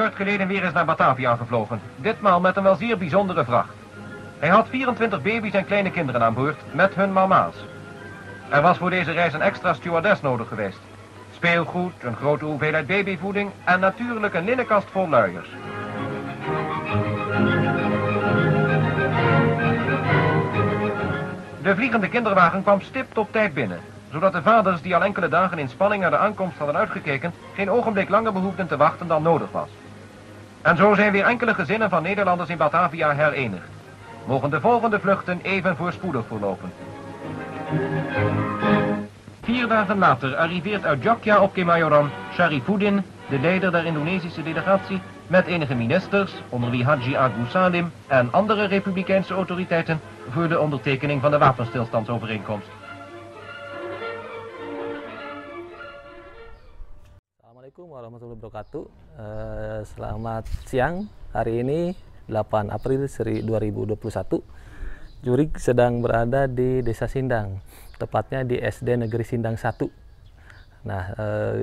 kort geleden weer eens naar Batavia gevlogen. Ditmaal met een wel zeer bijzondere vracht. Hij had 24 baby's en kleine kinderen aan boord met hun mama's. Er was voor deze reis een extra stewardess nodig geweest. Speelgoed, een grote hoeveelheid babyvoeding en natuurlijk een linnenkast vol luiers. De vliegende kinderwagen kwam stipt op tijd binnen, zodat de vaders die al enkele dagen in spanning naar de aankomst hadden uitgekeken, geen ogenblik langer behoefden te wachten dan nodig was. En zo zijn weer enkele gezinnen van Nederlanders in Batavia herenigd. Mogen de volgende vluchten even voorspoedig verlopen. 4 dagen later arriveert uit Djokja op Kemayoran Sharifuddin, de leider der Indonesische delegatie, met enige ministers, onder wie Haji Agus Salim en andere republikeinse autoriteiten, voor de ondertekening van de wapenstilstandsovereenkomst. Assalamualaikum warahmatullahi wabarakatuh. Selamat siang. Hari ini 8 April 2021. Jurik sedang berada di Desa Sindang, tepatnya di SD Negeri Sindang 1. Nah,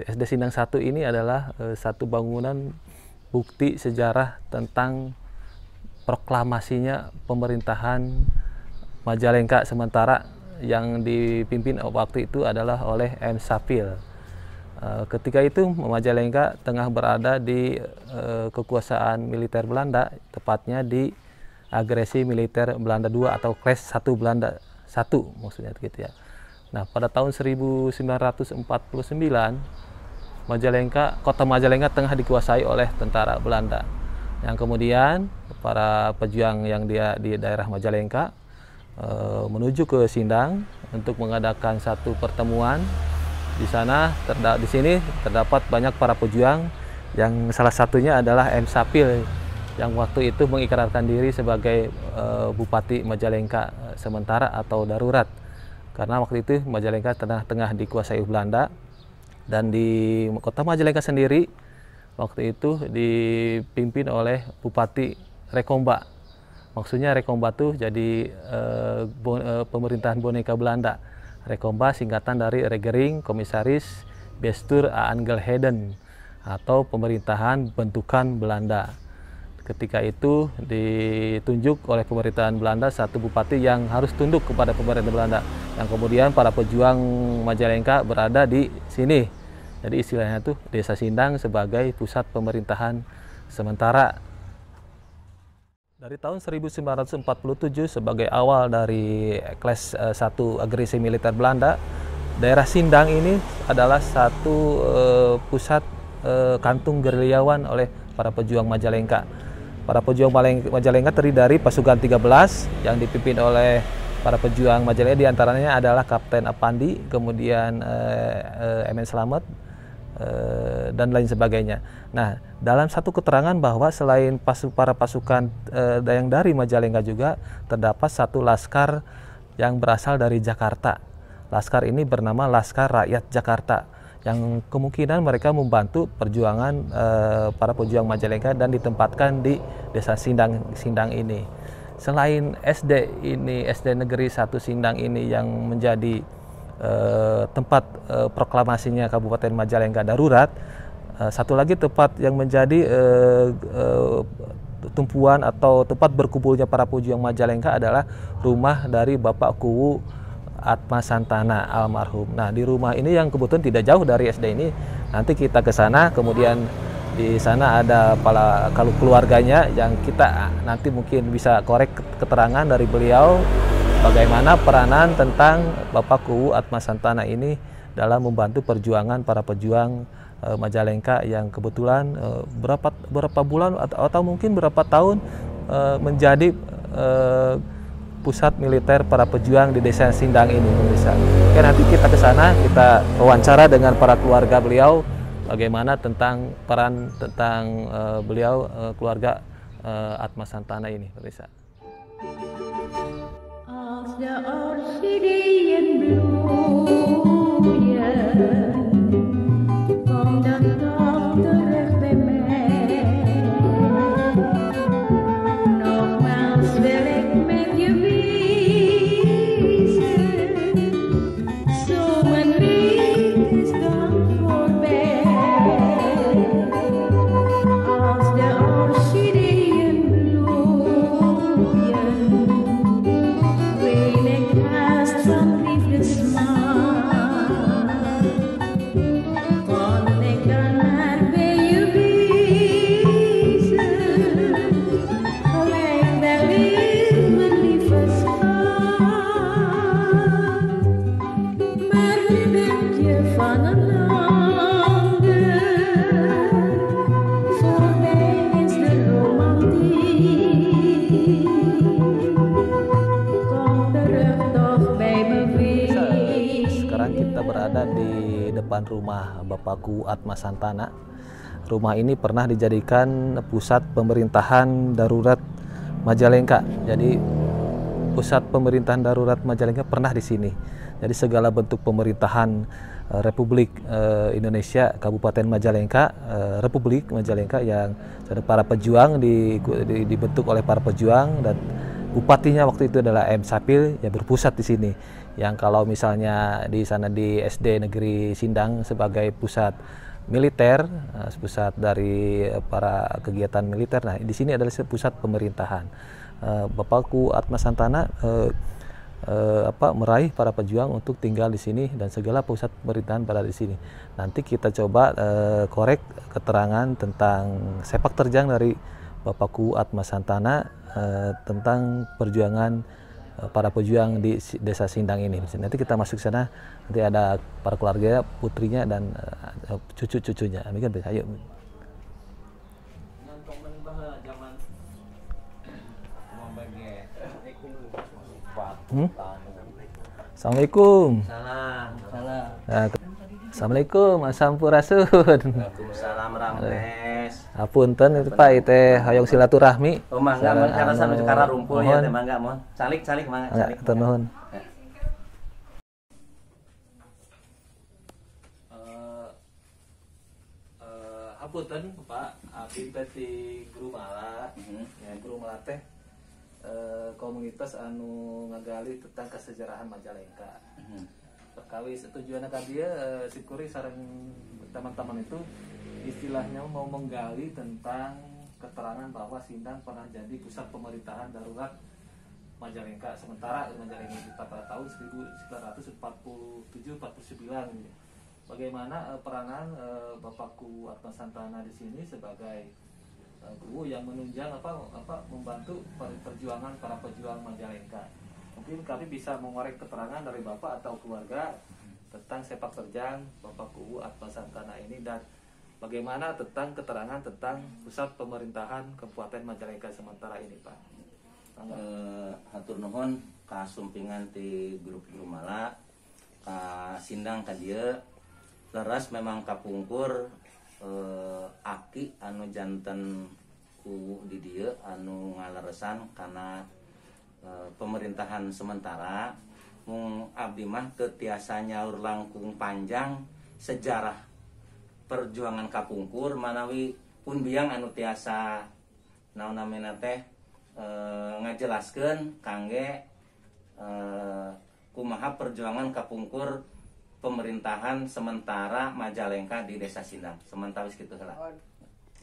SD Sindang 1 ini adalah satu bangunan bukti sejarah tentang proklamasinya pemerintahan Majalengka sementara yang dipimpin waktu itu adalah oleh M. Saffil. Ketika itu Majalengka tengah berada di kekuasaan militer Belanda, tepatnya di agresi militer Belanda II atau Kles 1 Belanda 1 maksudnya gitu ya. Nah, pada tahun 1949 Majalengka, kota Majalengka tengah dikuasai oleh tentara Belanda. Yang kemudian para pejuang yang dia di daerah Majalengka menuju ke Sindang untuk mengadakan satu pertemuan. Di sana di sini terdapat banyak para pejuang yang salah satunya adalah M. Saffil yang waktu itu mengikrarkan diri sebagai Bupati Majalengka sementara atau darurat. Karena waktu itu Majalengka tengah-tengah dikuasai Belanda, dan di kota Majalengka sendiri waktu itu dipimpin oleh Bupati Rekomba. Maksudnya Rekomba tuh jadi pemerintahan boneka Belanda. Rekomba singkatan dari Regering Komisaris Bestuur Aangelheden atau pemerintahan bentukan Belanda. Ketika itu ditunjuk oleh pemerintahan Belanda satu bupati yang harus tunduk kepada pemerintah Belanda. Yang kemudian para pejuang Majalengka berada di sini. Jadi istilahnya tuh Desa Sindang sebagai pusat pemerintahan sementara. Dari tahun 1947 sebagai awal dari Kles 1 agresi militer Belanda, daerah Sindang ini adalah satu pusat kantung gerilyawan oleh para pejuang Majalengka. Para pejuang Majalengka terdiri dari pasukan 13 yang dipimpin oleh para pejuang Majalengka, diantaranya adalah Kapten Apandi, kemudian MN Slamet, dan lain sebagainya. Nah, dalam satu keterangan bahwa selain para pasukan yang dari Majalengka juga terdapat satu laskar yang berasal dari Jakarta. Laskar ini bernama Laskar Rakyat Jakarta, yang kemungkinan mereka membantu perjuangan para pejuang Majalengka dan ditempatkan di Desa Sindang ini. Selain SD ini, SD Negeri 1 Sindang ini yang menjadi tempat proklamasinya Kabupaten Majalengka darurat, satu lagi tempat yang menjadi tumpuan atau tempat berkumpulnya para pejuang Majalengka adalah rumah dari Bapak Kuwu Atma Santana almarhum. Nah, di rumah ini yang kebetulan tidak jauh dari SD ini, nanti kita ke sana, kemudian di sana ada para keluarganya yang kita nanti mungkin bisa korek keterangan dari beliau bagaimana peranan tentang Bapak Kuwu Atma Santana ini dalam membantu perjuangan para pejuang Majalengka yang kebetulan berapa bulan atau mungkin berapa tahun menjadi pusat militer para pejuang di Desa Sindang ini, pemirsa. Oke, nanti kita ke sana, kita wawancara dengan para keluarga beliau bagaimana tentang peran tentang beliau keluarga Atma Santana ini, pemirsa. Als de orchideeën bloeien, kom dan toch terug bij mij. Nogmaals wil ik met je wezen, zo mijn leed is dan voorbij. Als de berada di depan rumah Bapakku Atma Santana. Rumah ini pernah dijadikan pusat pemerintahan darurat Majalengka. Jadi pusat pemerintahan darurat Majalengka pernah di sini. Jadi segala bentuk pemerintahan Republik Indonesia Kabupaten Majalengka, Republik Majalengka yang ada para pejuang dibentuk oleh para pejuang dan bupatinya waktu itu adalah M. Sapil yang berpusat di sini. Yang kalau misalnya di sana di SD Negeri Sindang sebagai pusat militer, pusat dari para kegiatan militer. Nah, di sini adalah pusat pemerintahan. Bapakku Atma Santana meraih para pejuang untuk tinggal di sini dan segala pusat pemerintahan berada di sini. Nanti kita coba korek keterangan tentang sepak terjang dari Bapakku Atma Santana tentang perjuangan para pejuang di Desa Sindang ini. Nanti kita masuk sana, nanti ada para keluarga, putrinya dan cucu-cucunya. Demikian, ayo. Assalamualaikum. Salam. Assalamualaikum, sampurasun. Waalaikumsalam rampes. Apunten itu Pak, itu hoyong silaturahmi. Oh mangga, karena sanuju kararumpul ya teh mangga mohon. Calik-calik mangga, calik. Hatur nuhun. Hapunten Pak, abdi teh ti Grumala. Ya Grumala teh komunitas anu ngagali tentang kesejarahan Majalengka. Perkawis tujuannya ka dieu sikuri sareng teman-teman itu istilahnya mau menggali tentang keterangan bahwa Sindang pernah jadi pusat pemerintahan darurat Majalengka sementara Majalengka kita pada tahun 1947-49. Bagaimana peranan Bapakku Atma Santana di sini sebagai guru yang menunjang membantu perjuangan para pejuang Majalengka. Mungkin kami bisa mengorek keterangan dari Bapak atau keluarga tentang sepak terjang Bapak Kuwu Atma Santana ini dan bagaimana tentang keterangan tentang pusat pemerintahan Kabupaten Majalengka sementara ini, Pak. Hatur nuhun kasumpingan ti grup Grumala ka Sindang ka dieu leres memang kapungkur aki anu janten kuwu di dieu anu ngaleresan kana pemerintahan sementara. Mung abdi mah teu tiasa nyaur langkung panjang sejarah perjuangan kapungkur manawi pun biang anu tiasa naon namina teh ngajelaskeun kangge kumaha perjuangan kapungkur pemerintahan sementara Majalengka di Desa Sindang. Sementara wis kitu heula.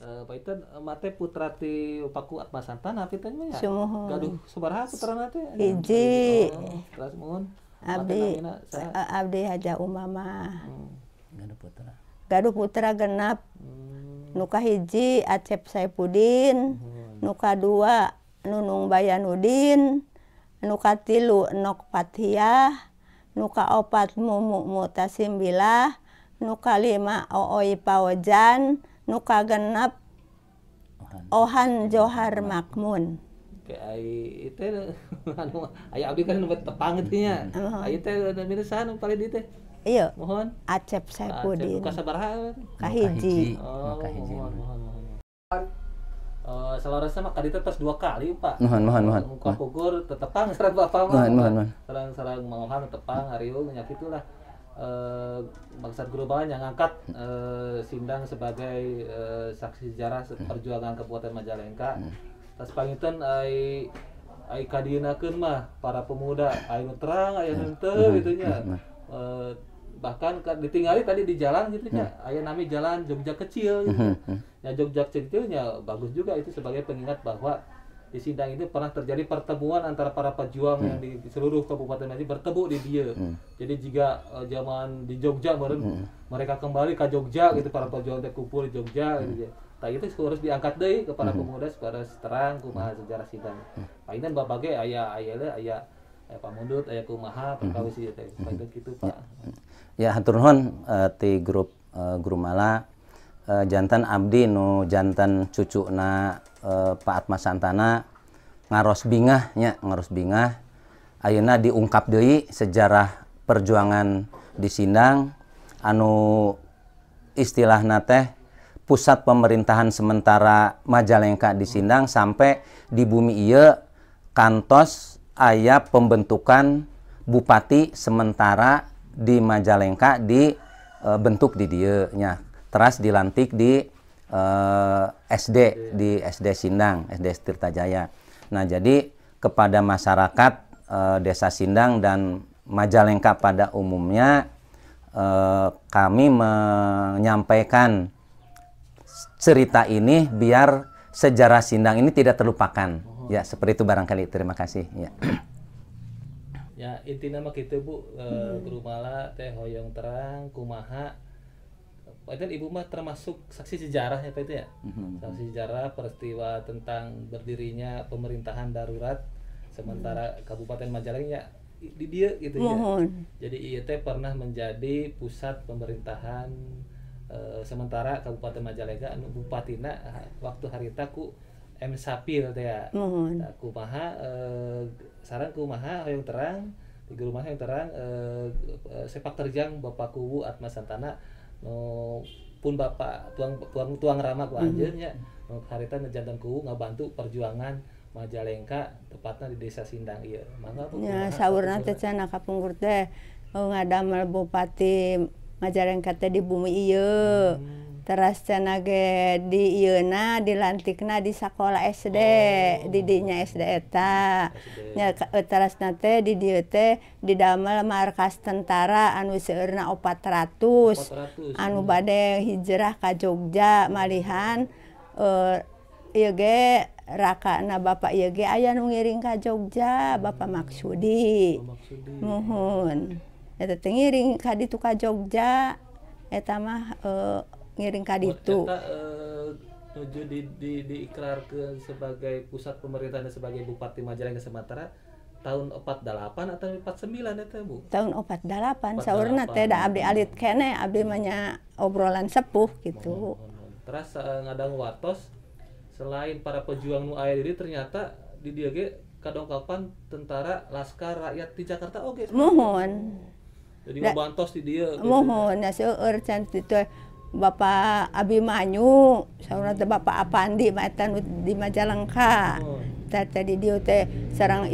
Pak Iten mate putra ti Paku Atma Santana pitan mah ya. Gaduh sabaraha putrana teh? Hiji. Terus muhun. Abdi abdi Haja Umamah. Gaduh putra. Gaduh putra genap. Nu kahiji Acep Saipudin, nu kadua Nunung Bayanudin, nu katilu Nok Pathiah, nu kaopat Mumu Mutasimbilah, nu kalima Ooi Paojan, nu kagenep Ohan Johar Makmun. Kayak ai itu anu aya abdi kan nu tepang kitu nya. Ai teh minus saha nu paling dieu teh? Iya. Mohon. Acep Saipudin. Acep kasabaraha? Kahiji. Oh, kahiji. Mohon, mohon. Saleresna mah ka ditu tos 2 kali, Pak. Mohon, mohon, mohon. Kapungkur tetepang sareng bapak mah. Mohon, mohon, mohon. Sareng Mang Ohan tetepang hariung nya kitulah. Bangsat Grumala yang ngangkat Sindang sebagai saksi sejarah perjuangan Kabupaten Majalengka. Tas panginten ai ai kadienakeun mah para pemuda aya nu terang aya nu henteu gitu nya. Bahkan ditinggali tadi di jalan gitu nya, aya nami jalan Jogja kecil gitu. Ya Jogja kecilnya bagus juga itu sebagai pengingat bahwa di Sindang itu pernah terjadi pertemuan antara para pejuang yang di seluruh kabupaten nanti bertemu di dia. Jadi jika zaman di Jogja mereka kembali ke Jogja gitu, para pejuang teh kumpul di Jogja gitu. Nah itu harus diangkat deui ke para pemuda supaya terang kumaha sejarah Sindang. Palingan bapak ge aya aya aya aya pamundut aya kumaha perkawis ieu teh. Palingan kitu Pak. Ya hatur nuhun ti grup Grumala jantan abdi nu jantan cucuna Pak Atma Santana ngaros bingah nya, ngaros bingah ayeuna diungkap deui sejarah perjuangan di Sindang. Anu istilahna teh pusat pemerintahan sementara Majalengka di Sindang sampai di bumi ieu kantos aya pembentukan bupati sementara di Majalengka di bentuk di dieu nya. Teras dilantik di SD, di SD Sindang, SD Tirtajaya. Nah, jadi kepada masyarakat Desa Sindang dan Majalengka pada umumnya, kami menyampaikan cerita ini biar sejarah Sindang ini tidak terlupakan. Ya, seperti itu barangkali. Terima kasih. Ya. Ya, intinya mah gitu, Bu, Grumala teh hoyong terang kumaha itu Ibu mah termasuk saksi sejarah ya, Pak, itu ya. Saksi sejarah peristiwa tentang berdirinya pemerintahan darurat sementara Kabupaten Majalengka ya di dieu gitu ya. Muhun. Jadi ieu teh pernah menjadi pusat pemerintahan sementara Kabupaten Majalengka anu bupatina waktu harita ku M Sapir teh ya. Muhun. Nah, kumaha sareng kumaha hoyong terang di rumah hoyong terang sepak terjang Bapak Kuwu Atma Santana nu pun Bapak tuang tuang tuang rama ku anjeun nya, nu harita nu janten kuwu ngabantu perjuangan Majalengka, tepatnya di Desa Sindang ieu. Mangga, Bu, Nya kumaha saurna teh kapungkurna? Cenah kapungkur teh ngadamel bupati Majalengka teh di bumi ieu. Teras cenah ge di ieuna dilantikna di sakola SD, di dinya SD eta. SD. Nya terasna teh di dieu teh didamel markas tentara anu seueurna 400 400. Anu bade hijrah ka Jogja, malihan ieu ge rakana bapak ieu ge aya nu ngiring ka Jogja, Bapak Maksudi. Bapak Maksudi. Muhun. Eta teh ngiring ka ditu ka Jogja. Eta mah ngiring ka ditu. Eta nuju di diikrarkeun sebagai pusat pemerintahan sebagai Bupati Majalengka sementara tahun 48 atau 49 eta, Bu? Tahun 48 saurna teh, da abdi alit keneh, abdi mah nya obrolan sepuh gitu. Muhun, muhun. Terus ngadang wartos selain para pejuang nu aya di dieu, ternyata di dieu ge kadongkapan tentara Laskar Rakyat di Jakarta oge. Muhun. Jadi ngabantos di dieu gitu. Muhun, nya seueur can teh Bapak Abimanyu, saurna teh Bapak Apandi mah eta nu di Majalengka. Teh teh di dieu teh sareng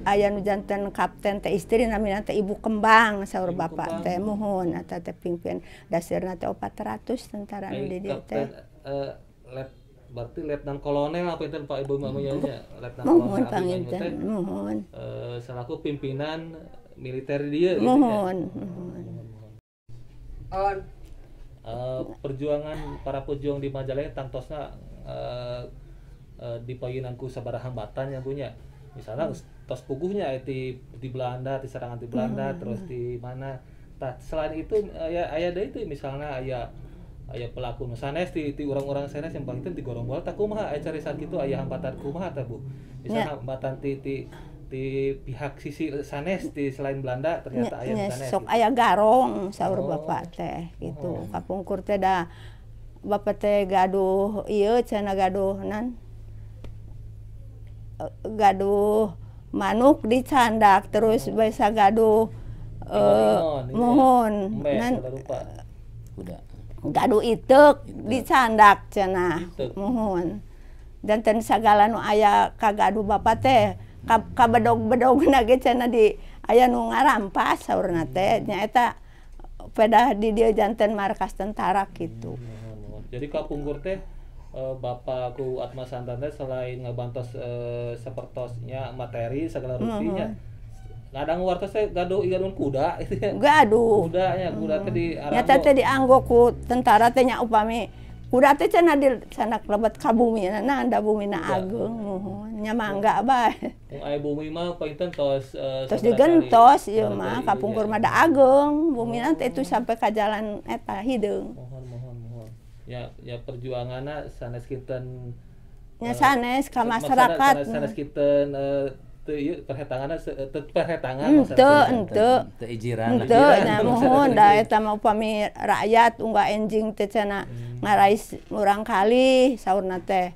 aya nu janten kapten teh istri namina teh Ibu Kembang saur Ibu Bapak Kembang. Teh, muhun eta teh pimpin dasarna teh 400 tentara nu Ai di dieu teh. kapten let berarti letnan kolonel apa itu Pak Ibu mamanya nya, letnan Muhun kolonel Abimanyu panginten, teh muhun. Selaku pimpinan militer di dieu gitu ya. Muhun, muhun. On. Perjuangan para pejuang di Majalengka tangtosna dipayunan ku sabaraha hambatan ya punya, misalnya tos puguhnya di Belanda, di serangan di Belanda, terus di mana. Tah, selain itu aya aya deui itu misalnya aya aya pelaku nu sanes di urang-urang sanes yang paling di gorombol tah kumaha, aya carisan kitu, aya hambatan kumaha tah, Bu? Misalnya hambatan ti pihak sisi sanes di selain Belanda ternyata aya nu Nya sanes sok gitu. Aya garong saur bapak teh gitu. Kapungkur teh da bapak teh gaduh ieu cenah, gaduh nan gaduh manuk dicandak, terus bisa gaduh Ingon-ingon, iya. Muhun Embe, nan segala rupa. Kuda. Gaduh iteuk dicandak cenah. Iteuk. Muhun, janten sagala nu aya kagaduh bapak teh kabedog-bedogna ge cenah di aya nu ngarampas saurna teh, nyaeta pedah di dieu janten markas tentara gitu. Muhun, muhun. Jadi kapungkur teh Bapak ku Atma Santan teh selain ngabantos sepertosnya materi segala rupinya. Ngadang wartos teh gaduh igaduh kuda itu ya. Gaduh. Kuda nya, kuda teh di Nyata teh dianggo ku tentara teh nya, upami kuda teh cenah di cenah lebet ka bumi na da bumina Kuda. Ageung, muhun nya mangga bae. Mun aya bumi mah painten tos Terus sabaraha digentos ieu sabaraha mah kali kapungkur ieu mah da ageung bumina teh itu sampai ka jalan eta hideung. Muhun, muhun, muhun. Ya, ya perjuanganna sanes kinten Nya sanes ka masyarakat. Sanes, sanes kinten teu ieu perhetanganna teu perhetangan maksudna. Henteu, henteu. Teu ijiran. Henteu nya Maksudna muhun teu da ijiran. Eta mah upami rakyat unggal enjing teh cenah ngarais murang kali saurna teh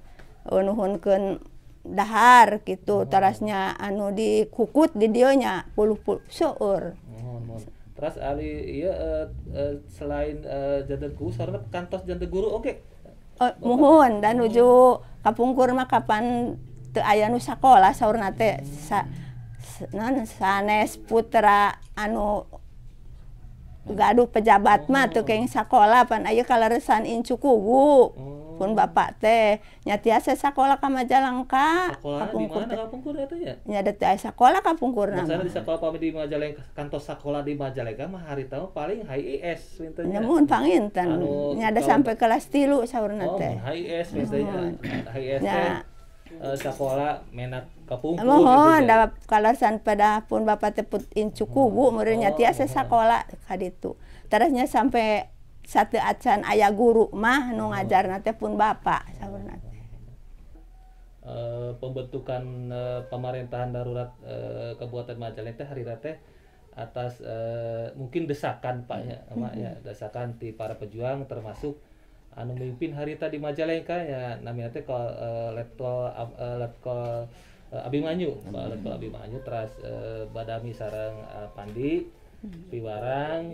nuhunkeun dahar gitu, terasnya anu dikukut di dieu nya puluh-puluh seueur. Muhun, muhun. Terus ari ieu selain janten kuwu sareng kantos janten guru oge. Oh, muhun dan nuju kapungkur mah kapan teu aya nu sakola saurna teh non sanes putra anu gaduh pejabat mah teu kenging sakola pan aya kaleresan incu kuwu. Pun bapak teh nya tiasa sakola ka Majalengka. Sakola di mana kapungkur eta nya? Nya da teu aya sakola kapungkurna. Maksudna di sakola pami di Majalengka kantos sakola di Majalengka mah harita mah paling HIS winten nya. Nya muhun panginten. Nya da sampai kelas 3 saurna teh. Oh, HIS winten nya. HIS teh sakola menak kapungkur. Muhun da kaleresan pada pun bapak teh put incu kuwu meureun nya tiasa sakola ka ditu. Terusnya sampai satu acan aya guru mah nu ngajarna teh pun bapak saurna teh. Pembentukan pemerintahan darurat Kabupaten Majalengka teh harita teh atas mungkin desakan Pak nya, mak nya, desakan ti para pejuang termasuk anu mimpin harita di Majalengka nya namina teh Letkol Letkol Abimanyu, Pak Letkol Abimanyu teras badami sareng Pandi piwarang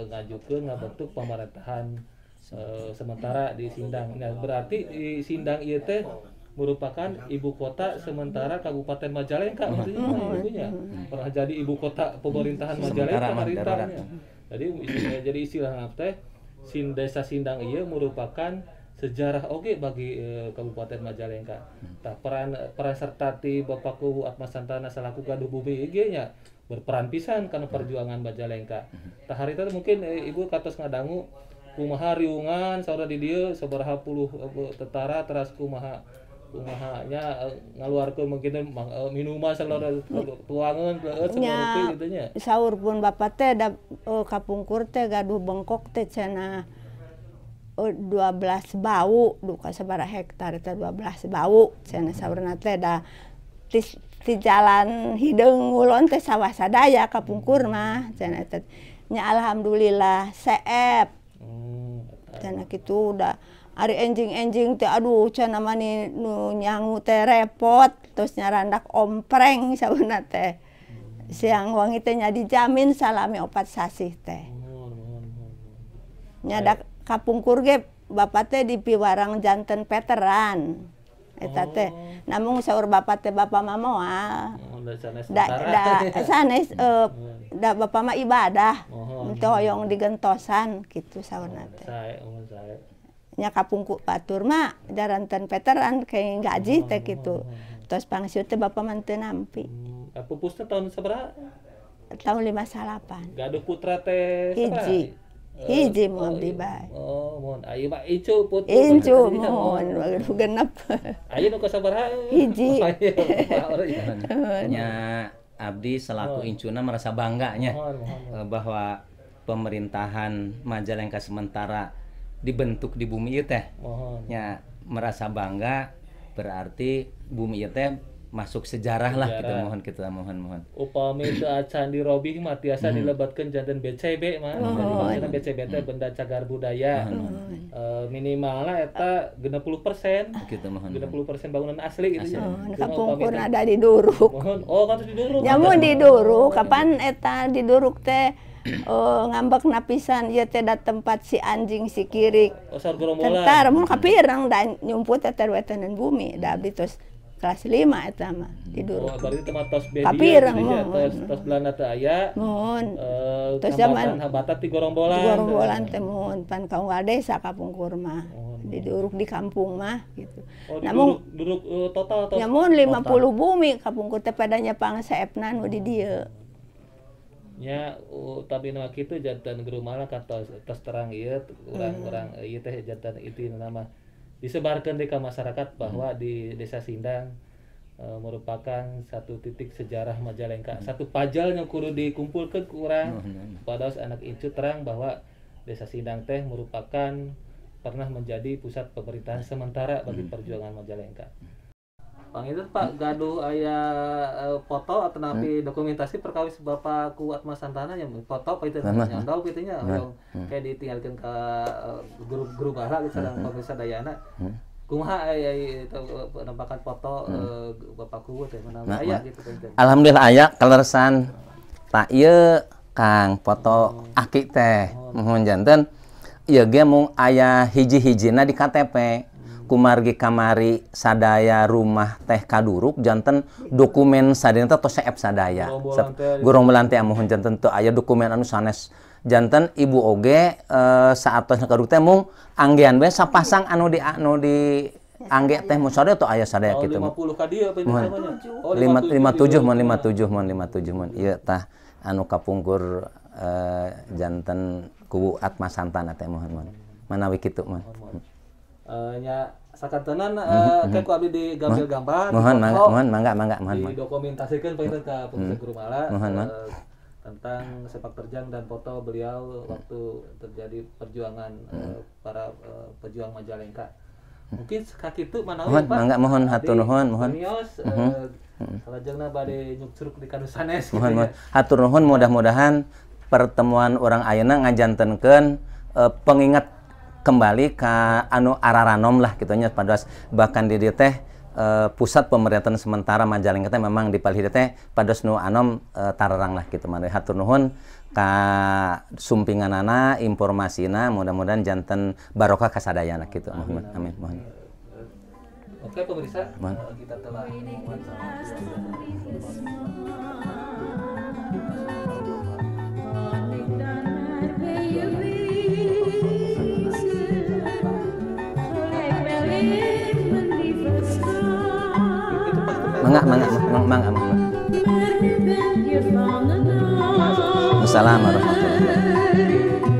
ngajukeun ngabentuk pemerintahan sementara di Sindang. Nah, berarti di Sindang ieu teh merupakan ibu kota sementara Kabupaten Majalengka maksudnya ibunya. Pernah jadi ibu kota pemerintahan Majalengka haritanya. Jadi istilah teh Desa Sindang ieu merupakan sejarah oge bagi Kabupaten Majalengka. Tah peran serta ti Bapak Kuwu Atma Santana selaku gaduh bumi ieu nya berperan pisan kana perjuangan Majalengka. Tah harita mungkin ibu katos ngadangu kumaha riungan saurna di dieu sabaraha puluh tentara teras kumaha nya ngaluarkeun mungkin minuman sagala tuangeun segala rupi kitu nya. Saur pun bapak teh da kapungkur teh gaduh bengkok teh cenah 12 bau duka sabaraha hektar teh 12 bau cenah saurna teh da ti jalan hideung ngulon teh sawah sadaya kapungkur mah cenah teh nya alhamdulillah seep. Cenah kitu da ari enjing-enjing teh aduh cenah mani nu nyangu teh repot terus nyarandak ompreng saurna teh. Siang wangi teh nya dijamin salami 4 sasih teh. Nya da kapungkur ge bapak teh dipiwarang janten veteran. Eta teh namung saur bapak teh bapak mah moal. Da sanes da bapak mah ibadah. Teu hoyong digentosan kitu saurna teh. Nya kapungkur batur mah jaranten veteran kenging gaji teh kitu. Tos pangsiun teh bapak mah teu nampi. Pupusna tahun sabaraha? Tahun 58. Gaduh putra teh sabaraha? Hiji. Hiji mu abdi bae. Oh, mohon. Ayeuna mah incu putu. Incu mohon genep. Ayeuna nu kasabaraha? Hiji. Nya abdi selaku incuna merasa bangganya bahwa pemerintahan Majalengka sementara dibentuk di bumi ieu teh. Nya merasa bangga berarti bumi ieu teh masuk sejarah lah kita mohon kita mohon. Upami teu acan dirobih mah tiasa dilebatkeun janten BCB mah. Jadi BCB teh benda cagar budaya. Minimalna eta 60%. Kitu mohon. 60% bangunan asli gitu nya. Kapungkur ada diduruk. Mohon. Oh, kan diduruk. Nya mun diduruk kapan eta diduruk teh ngambek napisan ieu teh da tempat si anjing si kirik. Oh, saur gerombolan. Tentara mun kapirang da nyumput eta wetenan bumi da abdi tos kelas 5 eta mah diduruk. Oh, berarti tempat tos bedi tos Belanda teu aya. Muhun. Tos zaman hambatan ti gorombolan. Gorombolan teh muhun pan kaunggal desa kapungkur mah. Diduruk di kampung mah gitu. Oh, namun duruk total tos. Nya mun 50 bumi kapungkur teh padanya pangsaepna nu di dieu. Nya tapi nu kitu janten Grumala kantos tos terang ieu urang-urang ieu teh janten itu nama disebarkan di ke masyarakat bahwa di Desa Sindang merupakan satu titik sejarah Majalengka, satu pajal yang kudu dikumpulkan ke urang pada anak incu terang bahwa Desa Sindang teh merupakan pernah menjadi pusat pemerintahan sementara bagi perjuangan Majalengka. Bang itu Pak gaduh aya foto atau napi dokumentasi perkawis Bapak Kuwu Atma Santana yang foto apa itu nyondol gitu nya kayak ditinggalkan ke grup-grup bahala gitu sareng pemirsa dayana. Kumaha aya itu penampakan foto Bapak Kuwu teh mana aya gitu. Alhamdulillah aya kaleresan Pak ieu Kang, foto aki teh. Muhun janten ieu ge mung aya hiji-hijina di KTP. Kumargi kamari sadaya rumah teh kaduruk, janten dokumen sadaya teh tos seep sadaya. Gorombolan teh muhun, janten teu aya dokumen anu sanes. Janten ibu oge saatos kaduruk teh mung anggean we sapasang anu di angge teh, mun sadaya teu aya sadaya kitu. 50 ka dieu? Muhun. 57 mun, 57 mun, 57 mun. Ieu tah anu kapungkur janten kuwu Atma Santana teh, muhun muhun. Manawi kitu mun. Nya sakantenan ke ku abdi digambil gambar. Muhun, mangga, muhun, mangga, mangga, muhun. Didokumentasikan panginten ka pemirsa Grumala Muhun, muhun. Tentang sepak terjang dan foto beliau waktu terjadi perjuangan para pejuang Majalengka. Mungkin sakitu manawi, Muhun, Pak. Mangga, muhun, hatur nuhun, muhun. Mios salajengna bade nyukcruk di kanu sanes Muhun, gitu muhun. ya. Hatur nuhun, mudah-mudahan pertemuan urang ayeuna ngajantenkeun pengingat kembali ka anu araranom lah kitu nya, pados bahkan di dieu teh pusat pemerintahan sementara Majalengka teh memang di palih dieu teh, pados nu anom tararang lah kitu mah. Hatur nuhun ka sumpinganana, informasina, mudah-mudahan janten barokah kasadayana kitu. Amin, amin, muhun. Oke pemirsa, Muhun. Kita telah sama Ben je wezen, gelijk wel in mijn lieve schat. Mangga, mangga, mangga, mangga, mangga. Maar nu ben je van een Wassalamualaikum warahmatullahi wabarakatuh. ander.